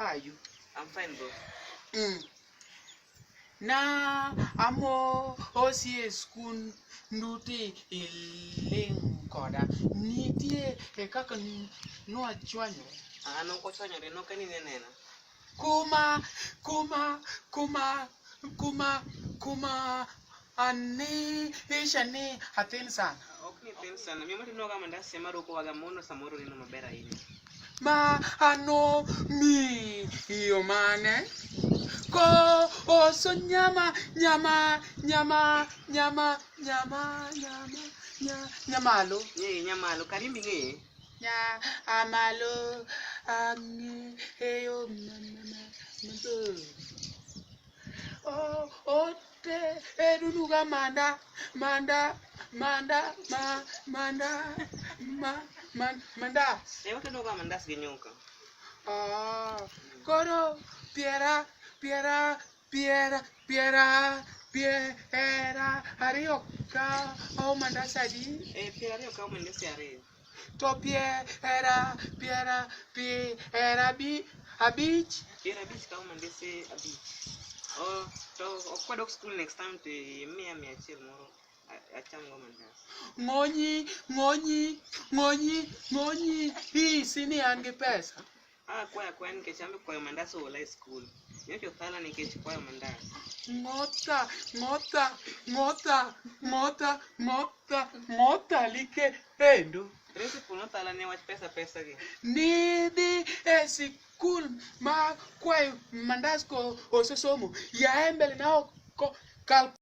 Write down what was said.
are you? I'm fine, bro. Na amo osi e skundu ti iling' koda. Nitie e kaka nwachwanyore. Ah, no kochwanyore, no kani ne nena. Kuma, kuma, kuma, kuma, kuma anisha ni athin sana. Ok ni thin sana. Miyo matino ga mandas ema roko waga mono samoro neno maber ahinya. Ma ano miyo mane? Ko oso nyama, nyama, nyama, nyama, nyama, nyama, nya, nyamalo. Ng'eye nyamalo, Karimbi ng'eye. Nya amalo ang'eyo ma ma ma ma. Oh, ote edunuga manda, manda, manda, ma, manda, ma, ma, mandas. Eh, watedo ga mandas gi nyuka. Ah, koro piera, piera, piera, piera, piera ariyo ka o mandas adi? Eh, 20 kawo mandese ariyo. To piera, piera, piera bi, abich. 50 kawo mandese 5. Oh, to ok wadok school next time to imiya 100 moro acham go mandas. Ng'onyi, ng'onyi, ng'onyi, ng'onyi, isi ni an gi pesa. Ah, kwayo akwaya nikech an be kwayo mandas oola e school. Nyocha othala nikech kwayo mandas. Ng'ota, ng'ota, ng'ota, ng'ota, ng'ota, ng'ota like endo. Principal nothala ne wach pesa pesa gi. Nidhi e sikul ma kwayo mandas ko osesomo. Yae mbele na oko kal.